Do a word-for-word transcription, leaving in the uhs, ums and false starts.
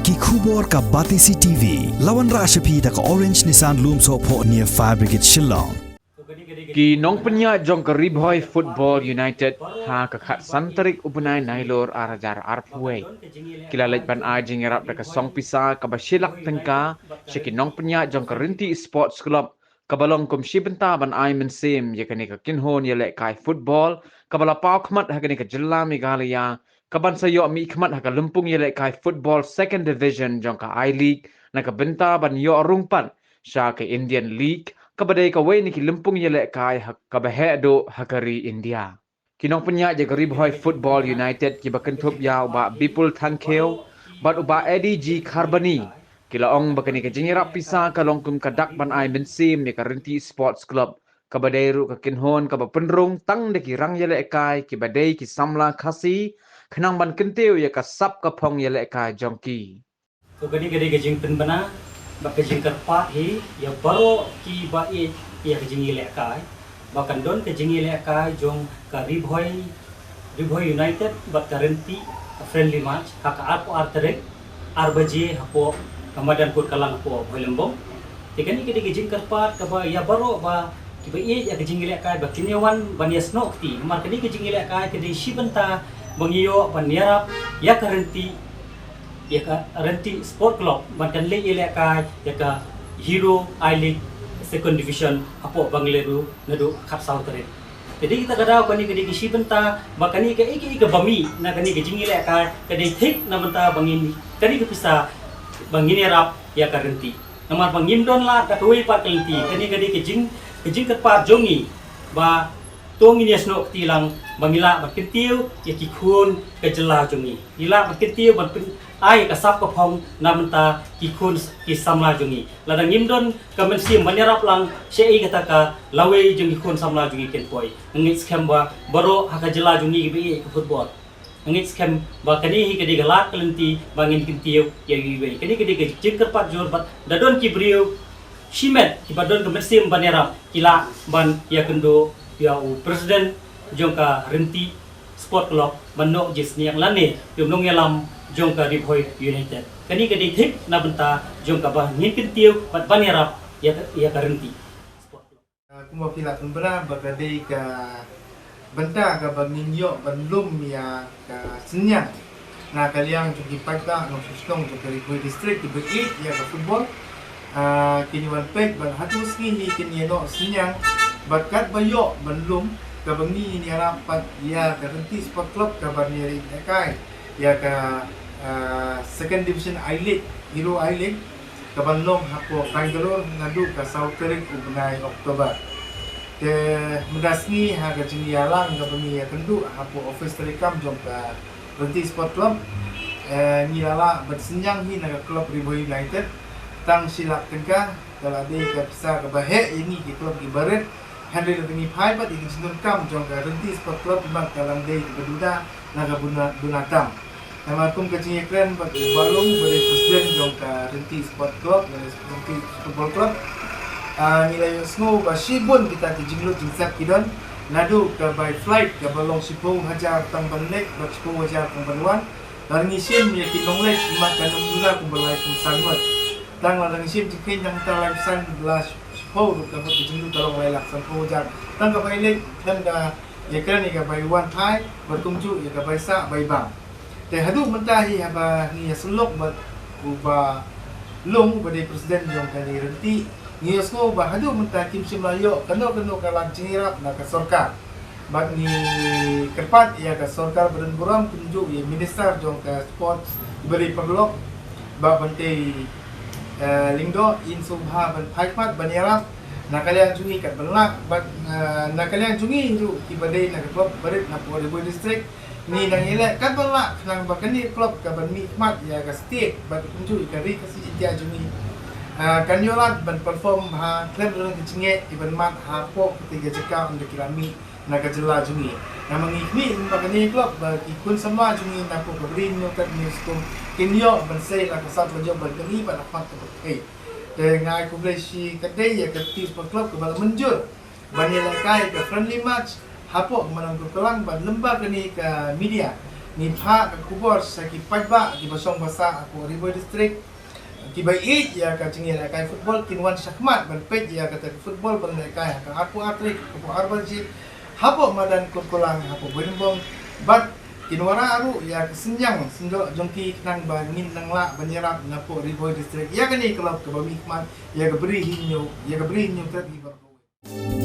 Ki khubor ka Batesi T V. La wanrah sha phi da ka Orange Nissan Lumsohphoh near Fire Brigade Shillong. Ki nongpynïaid jong ka Ri Bhoi Football United ha ka khatsan tarik u bnai Nailur ar hajar arphew wei ki la leit ban ai jingïarap da ka song pisa kaba shi lak tyngka sha ki nongpynïaid jong ka Rynti Sports Club kaba long kum shi bynta ban ai mynsiem ïa kane ka kynhun ïalehkai football kaba la paw khmat ha kane ka jylla Meghalaya, kaban sa ïoh mihkhmat ha ka lympung ïalehkai football Second Division jong ka I-League na ka bynta ban ïoh rung pat sha ka Indian League kaba dei kawei na ki lympung ïalehkai ha kaba heh duh ha ka ri India. Ki nongpynïaid jong ka Ri Bhoi Football United kiba kynthup ïa u Bah Bipul Thangkhiew bad u Bah Eddie G Kharbani ki la ong ba kane ka jingïarap pisa ka long kum ka dak ban ai mynsiem ïa ka Rynti Sports Club kaba dei ruh ka kynhun kaba pynrung tang da ki rang ïalehkai kiba dei ki samla Khasi khnang ban kyntiew ïa ka sap ka phong ïalehkai jong ki. To kane ka dei ka jingpynbna bad ka jingkyrpad hi ïa baroh kiba ïeit ïa ka jingïalehkai ba kan don ka jingïalehkai jong ka Ri Bhoi, Ri Bhoi United bad ka Rynti, ka friendly match ha ka arphew ar tarik, ar baje hapoh ka madan Kutkalang hapoh Bhoilymbong. Te kane ka dei ka jingkyrpad kaba ïa baroh ba kiba ïeit ïa ka jingïalehkai ba kin ïa wan ban ïasnoh kti. Namar kane ka jingïalehkai ka dei shi bynta ba ngi ïoh ban ïarap ïa ka Rynti, ïa ka Rynti Sport Club ban kan leit ïalehkai ïa ka Hero I-League Second Division hapoh Bengaluru naduh khatsaw tarik. Te dei kata ka daw kane ka dei ka shi bynta ba kane kaei kaei kaba mih na kane ka jingïalehkai ka dei thik na bynta ba ngin, kane ka pisa ba ngin ïarap ïa ka Rynti. Namar ba ngim don lad da kawei pat ka lynti, kane ka dei ka jing, ka jingkyrpad jong ngi ba to ngin ïasnoh kti lang ba ngi lah ban kyntiew ïa ki khun ka jylla jong ngi. Ngi lah ban kyntiew ban pyn, ai ka sap ka phong na bynta ki khun ki samla jong ngi. Lada ngim don ka mynsiem ban ïarap lang, shaei kata ka lawei jong ki khun samla jong ngi kin poi. Nga ngeit skhem ba baroh ha ka jylla jong ngi kiba ïeit ka football, nga ngeit skhem ba kane hi ka dei ka lad ka lynti ba ngin kyntiew ïa iwei iwei. Kane ka dei ka jingkyrpad jur bad da don ki briew shimet kiba don ka mynsiem ban ïarap ki lah ban ïakynduh ïa u president jong ka Rynti Sport Club ban noh jingsngewbha lane ïa u nongïalam jong ka Ri Bhoi United. Kane ka dei thik na bynta jong kaba ngin kyntiew bad ban ïarap ïa ka, ïa ka Rynti Sport Club. Ah, kumba phi la pynbna ba ka dei ka bynta kaba ngin ïoh ban lum ïa ka synñiang na ka liang jong ki paidbah nongshong shnong jong ka Ri Bhoi District kiba ïeit ïa ka football. Ah, kin ïa wan peit ban hato sngi hi kin ïa noh synñiang bad katba ïoh ban lum kaba ngi ngin ïarap pat ïa ka Rynti Sport Club kaba ngi ïalehkai ïa ka, ah, Second Division I-League, Hero I-League, kaban long hapoh Bangalore naduh ka saw tarik u bnai October. Te mynta sngi ha ka jingïalang kaba ngi ïakynduh hapoh office treikam jong ka Rynti Sport Club, eh, ngi la lah ban synñiang hi na ka club Ri Bhoi United tang shi lak tyngka, ka la dei ka pisa kaba heh ïa ngi ki club kiba rit. Hynrei lada ngi phai bad ïa ki jingdonkam jong ka Rynti Sport Club, namar ka la dei kaba duna na ka bun, bun tam. Namar kum ka jingïakren bad u Bah Lung uba dei president jong ka Rynti Sport Club, Rynti Football Club, ah, ngi la ïohsngew ba shibun kita ki jinglut jingsep ki don, naduh ka bai flight kaba long shiphew hajar tang ban leit bad shiphew hajar tang ban wan. Lada ngi shim ïa ki nongleit, namar ka nongduna kumba lai kum san ngut. Tang lada ngi shim jingkheiñ tang kata lai kum san, la shiphew ruh ka ngut, ka jingduna ka long lai lak sanphew hajar. Tang ka bai leit, tang ka ïakren ïa ka bai wan phai bad kumjuh ïa ka bai sah bai bam. Te haduh mynta hi haba ngi ïasyllok bad u Bah Lung uba dei president jong kane ka Rynti, ngi ïohsngew ba haduh mynta kim shym la ïoh kano kano ka lad jingïarap na ka sorkar. Bad ngi kyrpad ïa ka sorkar ba don burom kumjuh ïa minister jong ka sports uba dei paralok, Bah Bantei, eh, Lyngdoh, in sngewbha ban phai khmat ban ïarap na ka liang jong ngi katba lah bad, eh, na ka liang jong ngi ruh kiba dei na ka club barit na Ri Bhoi District. Ngi nang ïaleh katba lah khnang ba kane ka club kaban mihkhmat ïa ka state bad kumjuh ïa ka ri Khasi Jaintia jong ngi, eh, kan ïoh lad ban perform ha khlem don ka jingeh kiban mad hapoh kata ka jaka ynda ki la mih na ka jylla jong ngi. Namar ngi khmih ba kane ka club ba ki khun samla jong ngi na ka Bri Hynñiewtrep Hynñiewskum kin ïoh ban sei la ka sap ka jong ban kynnoh bad la khmat kaba khmih. Te nga ai khublei shikatdei ïa ka Rynti Sport Club kaba la mynjur ban ïalehkai ka friendly match hapoh ka madan Kutkalang bad lyngba kane ka media Ngi phah ka khubor sha ki paidbah kiba shong ba sah hapoh Ri Bhoi District, kiba ïeit ïa ka jingïalehkai football, kin wan shakhmat ban peit ïa kata ka football ban lehkai ha ka arphew ar tarik, hapoh ar baje, hapoh madan Kurkulang, hapoh Bhoirymbong. Bad kin wanrah ruh ïa ka synñiang synjoh jong ki khnang ba ngin nang lah ban ïarap napoh Ri Bhoi District ïa kane ka club kaba mihkhmat ïa ka Bri Hynñiew, ïa ka Bri Hynñiewtrep hi baroh kawei.